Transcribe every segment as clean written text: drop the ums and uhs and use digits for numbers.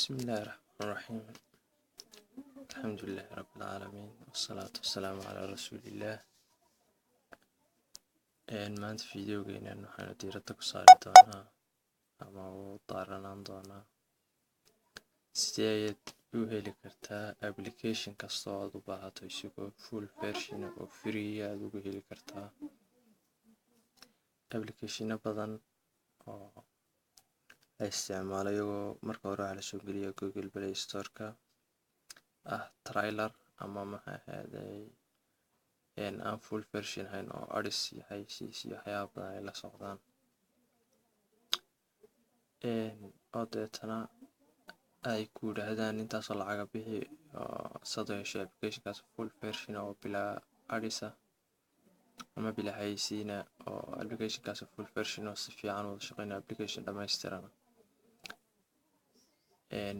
بسم الله الرحمن الرحيم، الحمد لله رب العالمين، والصلاة والسلام على رسول الله. Maanta videogeenan waxaanu diiradda ku saari doonaa ama u daaranaan doonaa sidee ayaad u heli kartaa application kasta oo aad u baahato isagoo full version oo free aad ugu heli kartaa. Applicationo badan oo la isticmaalo iyagoo marka hore waxaa lasoo geliya Google Play Store-ka ah trailer ama maxay ahaaday aan full version ahayn oo ads iyo xayeysiis iyo waxyaaba badan ay la socdaan, oo deetana ay ku yidhaahdaan intaasoo lacaga bixi oo saad u hesho applicationkaas full version oo bilaa ads ah ama bilaa xayeysiina, oo applicationkaas full version oo si fiican wada shaqeynaya, application dhammaystiran.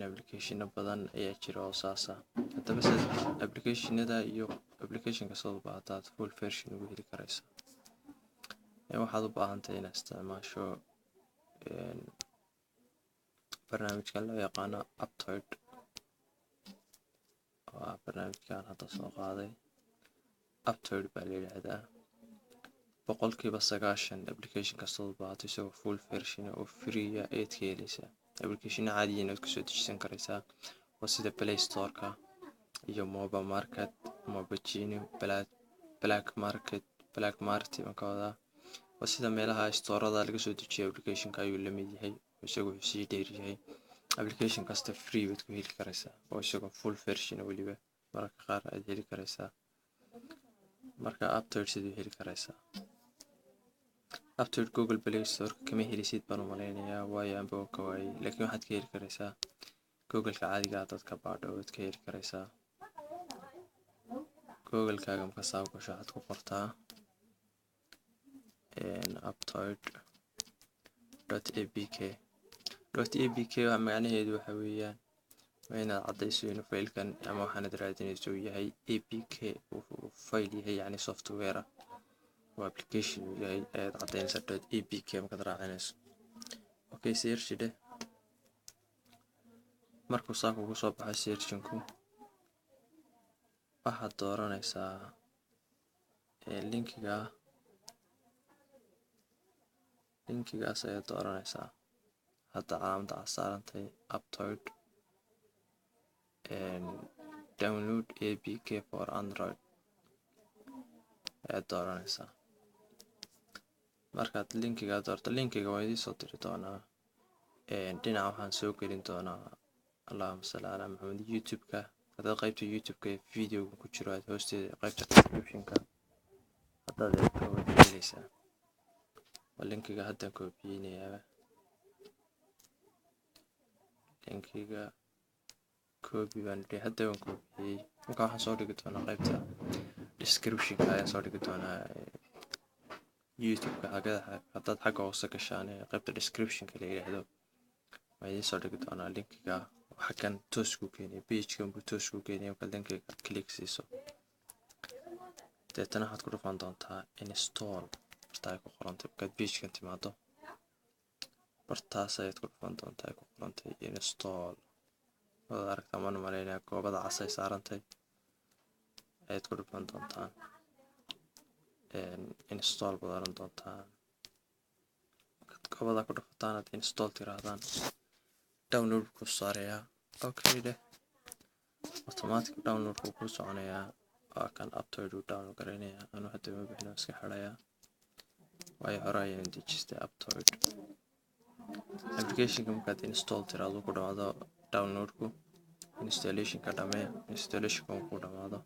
Applicationo badan ayaa jira oo saas ah. Haddaba sida applicationada iyo application kastood u baahato aad full version ugu heli karaysa, waxaad u baahantahay inaad isticmaasho barnaamijkan loo yaqaano Aptoide, oo ah barnaamijkan hadda soo qaaday. Aptoide baa la yidhaahdaa. 90% application kastood u baahato isagoo full version oo free ah ayaad ka heleysaa. Applicationo caadiyana waad kusoo dejisan karaysaa oo sida Play Store-ka iyo Mobile Market, Mobogenie, Black Market, Black Market baan ka wadaa. Waa sida meelaha store-ada laga soo dejiyo applicationka ayuu la mid yahay, isagu wuxuu sii dheer yahay application kasta free baad ku heli karaysaa oo isagoo full version weliba mararka qaar aad heli karaysaa. Marka Aptoide siduu heli karaysaa? Aptoide Google Play Store kama helisid baan u malaynayaa, waayo anba waan ka waayay, laakiin waxaad ka heli karaysaa Google-ka caadiga ah. Dadka baadho waad ka heli karaysaa. Google-kaaga marka saa u gasho, waxaad ku qortaa aptoide.apk. .apk waa macnaheedu waxa weeyaan waa inaad caddayso inuu faylkan ama waxaanad raadinayso uu yahay apk uu file yahay, yacni software ah oo application uu yahay ayaad caddaynaysaa .apk markaad raacinayso. Okay, search dheh. Markuu saa kugu soo baxo searchinku, waxaad dooranaysaa linkiga. Linkigaas ayaad dooranaysaa. Hadda calaamadda cas saarantay, Aptoide download apk for Android ayaad dooranaysaa. Markaad linkiga doorto, linkiga waan idiin soo diri doonaa. Dhinaca waxaan soo gelin doonaa, allahuma salli calaa Maxamed, YouTube-ka. Haddaad qaybta YouTube-ka ee videoga ku jiro aad hoosteeda qaybta description-ka haddaad eegto, waad helaysaa. Waa linkiga haddaan koobiyeynayaaba. Linkiga copy baan idhi, hadda waan koobiyey. Marka waxaan soo dhigi doonaa qaybta description-ka ayaan soo dhigi doonaa YouTube-ka. Xagada haddaad xagga hoose gashaan ee qaybta description-ka la yidhaahdo, waan idiin soo dhigi doonaa linkiga. Xaggan toos kuu keenaya, pagekan buu toos kuu keenaya. Markaad linkiga click siiso, deetana waxaad ku dhufan doontaa install barta ay ku qorantay. Markaad pagekan timaado, bartaas ayaad ku dhufan doontaa ay ku qorantay install. Waad aragtaa maan malaynaya, goobada cas ay saarantay ayaad ku dhufan doontaan. Install baad oran doontaan. Markaad goobada ku dhufataan aad install tiraahdaan, download kuu saarayaa. Okay dheh, automatic download kuu ku soconayaa. Waa kan, Aptoide uu download garaynayaa. Anu hadda ma bixin, iska xidhayaa, waayo hore ayaan dejistay Aptoide applicationka. Markaad install tiraahdo, ku dhamaado downloadku, installationka dhamee, installationka ku dhamaado,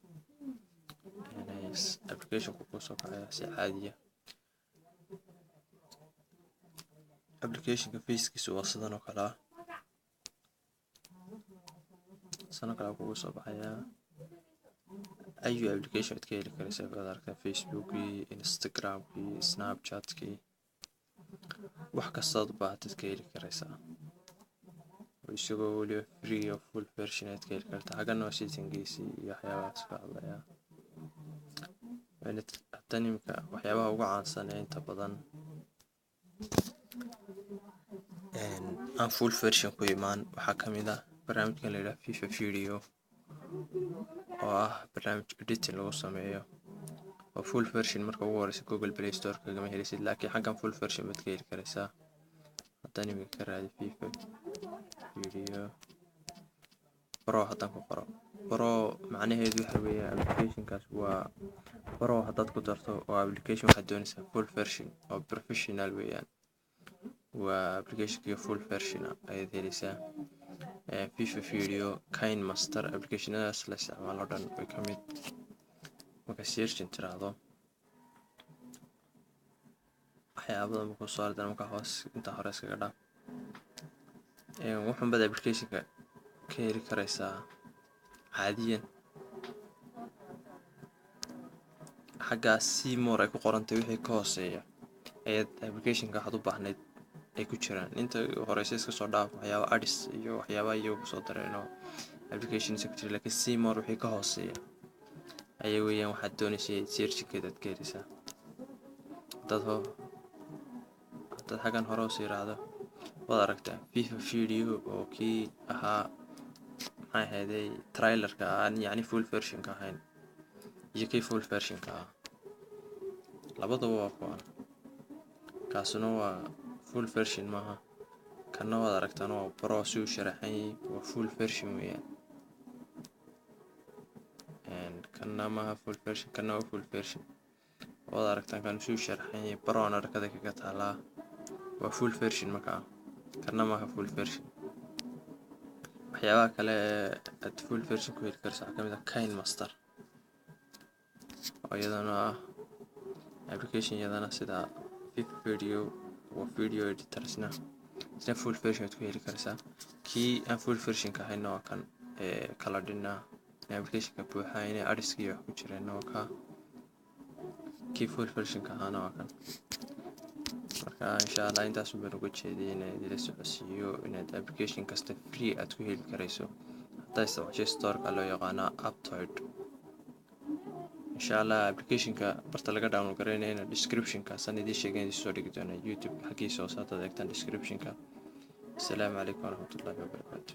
applicationku kuu soo kacaya si caadiya. Applicationka facekiisu waa sidan oo kale ah, sidan oo kale kugu soo baxayaa. Ayu application aad ka heli karaysaa waad aragtaa: Facebookii, Instagramkii, Snapchatkii, wax kastaad u baahatid ka heli karaysaa, isagoo weliba free oo full version aad ka heli kartaa. Xaggana waa settingiisii iyo waxyaabahaas ka hadlayaa. Hadan imika waxyaabaha ugu caansan ee inta badan aan full version ku imaan waxaa ka mid ah Barnaamijkan la yidhaha Viva Video oo ah barnaamij editing lagu sameeyo oo full version, marka ugu horeysa Google Play Store kagama helisid, laakiin xaggan full version baad ka heli karaysaa. Haddaan iminka ka raadi Viva Video Pro, haddaan ku qoro Pro, macnaheedu waxa weeye applicationkaas waa Pro. Haddaad ku darto oo application waxaad doonaysaa full version oo professional weeyaan, waa applicationkii full version ayaad heleysaa. Viva Video, KineMaster, applicationadaas la isticmaalo dhan way ka mid. Marka searching tiraahdo, waxyaabada markuu soo ardana, marka hoos intaa hore iskaga dhaaf. Wuxuun baad applicationka ka heli karaysaa caadiyan xaggaa "see more" ay ku qorantay. Wixii ka hooseeya ayaad applicationka waxaad u baahnayd ay ku jiraan. Inta horeysa iska soo dhaaf, waxyaaba ads iyo waxyaabaha iyagu kusoo dareen oo applications ku jira, laakiin "see more" wixii ka hooseeya ayaa weeyaan waxaad doonaysay searchkeeda aad ka heleysaa. Haddaad xaggan hore usii raacdo, waad aragtaa Viva Video oo kii ahaa, maxay ahayday, trailerka aan yacni full versionka ahayn iyo kii full versionka ah, labadaba waa kuwan. Kaasuna waa full version maaha, kana waad aragtaan waa Pro. Si uu sharaxan yahay waa full version weeyaan. Kana maaha full version, kana waa full version. Waad aragtaan kan si uu sharaxan yahay, Prona arkada kaga taalaa, waa full version. Markaa kana maaha full version. Waxyaabaha kale ee aad full version ku heli karaysa waxaa kamid ah KineMaster oo iyadana ah application iyadana sida Viva Video, waa video editor. Isna full version waad ku heli karaysaa. Kii aan full versionka ahayna waa kan ee kala dhinaa applicationka buuxa inay adskii wax ku jireen waa ka. Kii full versionka ahaana waa kan. Marka insha Allah intaas baan uga jeediyay inaan idila socodsiiyo inaad application kasta free aad ku heli karayso haddaa isticmaashay storeka loo yaqaana Aptoide. Insha Allah applicationka barta laga download garaynayna descriptionka saan idiin sheegay idin soo dhigi doona YouTube xaggiisa hoose haddaad eegtaan descriptionka. Asalaamu calaykum waraxmatullaahi wabarakaatu.